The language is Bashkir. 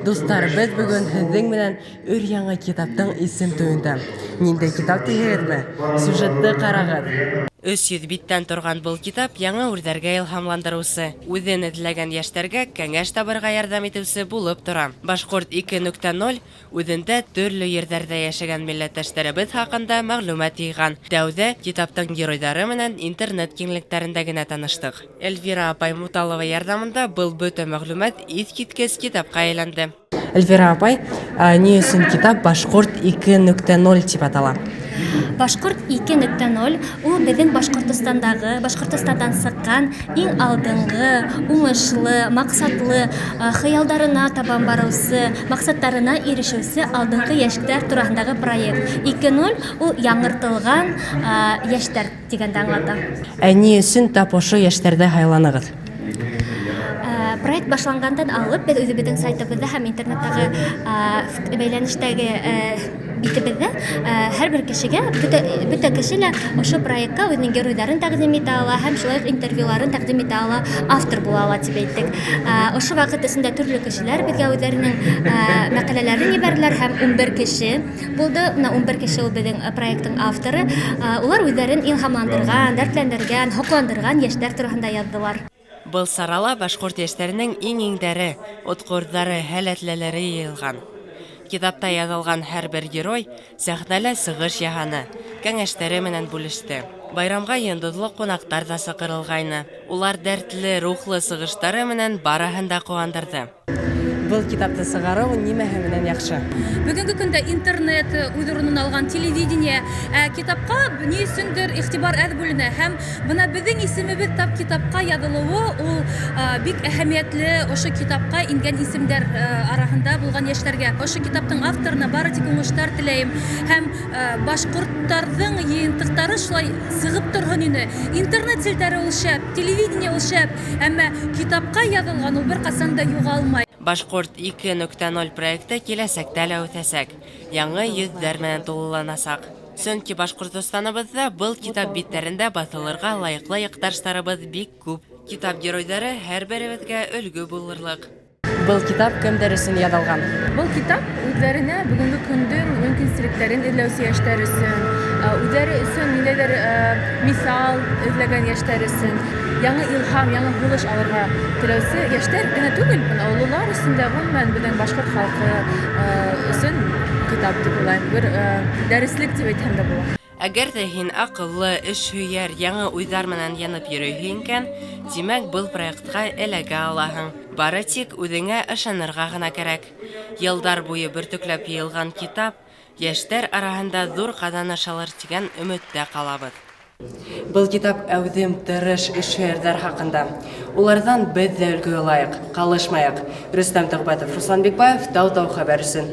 Дуҫтар, беҙ бөгөн һеҙҙең менән өр-яңы китаптың исем туйында. Ниндәй китап тиһегеҙме? Сюжетты ҡарағыҙ. 300 биттән торған был китап яңа үрҙәргә илһамландырыусы, үҙен эҙләгән йәштәргә кәңәш табырға ярҙам итеүсе булып тора. Башҡорт 2.0 үҙендә төрлө ерҙәрҙә йәшәгән милләттәштәребеҙ хаҡында мәғлүмәт йыйған. Тәүҙә китаптың геройҙары менән интернет киңлектәрендә генә таныштыҡ. Эльвира апай Муталова ярҙамында был бөтә мәғлүмәт иҫ киткес китапҡа әйләнде. Эльвира апай, ни өсөн китап Башҡорт 2.0 тип атала? Башҡорт 2.0 ул беҙҙең Башҡортостандағы, Башҡортостандан сыҡҡан иң алдынғы, уңышлы, маҡсатлы, хыялдарына табан барыусы, маҡсаттарына ирешеүсе алдынғы йәштәр тураһындағы проект. 2.0 ул яңыртылған йәштәр тигәнде аңлата. Ә ни өсөн тап ошо йәштәрҙе һайланығыҙ? Э, проект башланғандан алып беҙ үҙебеҙҙең сайтыбыҙҙа һәм интернеттағы э, бәйләнештәге э, битебеҙҙә һәр бер кешегә бөтә, бөтә кеше лә ошо проектҡа үҙенең геройҙарын тәҡдим итә ала һәм шулай уҡ интервьюларын тәҡдим итә ала, автор була ала тип әйттек. Ошо ваҡыт эсендә төрлө кешеләр беҙгә үҙҙәренең мәҡәләләрен ебәрҙеләр һәм 11 кеше булды. Бына 11 кеше ул беҙҙең проекттың авторы. Улар үҙҙәрен илһамландырған, дәртләндергән, һоҡландырған йәштәр тураһында яҙҙылар. Был сарала башҡорт йәштәренең иң-иңдәре, отҡорҙары, һәләтлеләре йыйылған. Китапта яҙылған һәр бер герой сәхнәлә сығыш яһаны, кәңәштәре менән бүлеште. Байрамға йондоҙло ҡунаҡтар ҙа саҡырылғайны. Улар дәртле, рухлы сығыштары менән барыһын да ҡыуандырҙы. Был китапты сығарыу нимәһе менән яҡшы? Бөгөнгө көндә интернет үҙ урынын алған, телевидение, ә китапҡа ни өсөндөр иғтибар әҙ бүленә. Һәм бына беҙҙең исемебеҙ тап китапҡа яҙылыуы ул бик әһәмиәтле ошо китапҡа ингән исемдәр араһында булған йәштәргә. Ошо китаптың авторына бары тик уңыштар теләйем. Һәм башҡорттарҙың йыйынтыҡтары шулай сығып торһон ине. Интернет селтәре ул шәп, телевидение ул шәп, әммә китапҡа яҙылған ул бер ҡасан да юғалмай. Башҡорт 2.0 проекты киләсәктә лә үҫәсәк, яңы йөҙҙәр менән тулыланасаҡ. Сөнки Башҡортостаныбыҙҙа был китап биттәрендә баҫылырға лайыҡлы яҡташтарыбыҙ бик күп. Китап геройҙары һәр беребеҙгә өлгө булырлыҡ. Был китап кемдәр өсөн яҙылған? Был китап үҙҙәренә бөгөнгө көндөң мөмкинселектәрен эҙләүсе йәштәр өсөн, үҙҙәре өсөн ниндәйҙер миҫал эҙләгән йәштәр өсөн, яңы илһам, яңы һулыш алырға теләүсе йәштәр генә түгел, бына ололар өсөн дә, ғөмүмән, беҙҙең башҡорт халҡы өсөн китап тип уйлайым. Бер дәреслек тип әйтһәм дә була. Әгәр ҙә һин аҡыллы, эшһөйәр, яңы уйҙар менән янып йөрөйһөң икән, тимәк, был проектҡа эләгә алаһың. Бары тик үҙеңә ышанырға ғына кәрәк. Йылдар буйы бөртөкләп йыйылған китап йәштәр араһында ҙур ҡаҙаныш алыр тигән өмөттә ҡалабыҙ. Был китап әүҙем, тырыш эшһөйәрҙәр хаҡында. Уларҙан беҙ ҙә өлгө алайыҡ, ҡалышмайыҡ. Рөстәм Төхбәтов, Руслан Бикбаев, Тау-Тау хәбәр өсөн.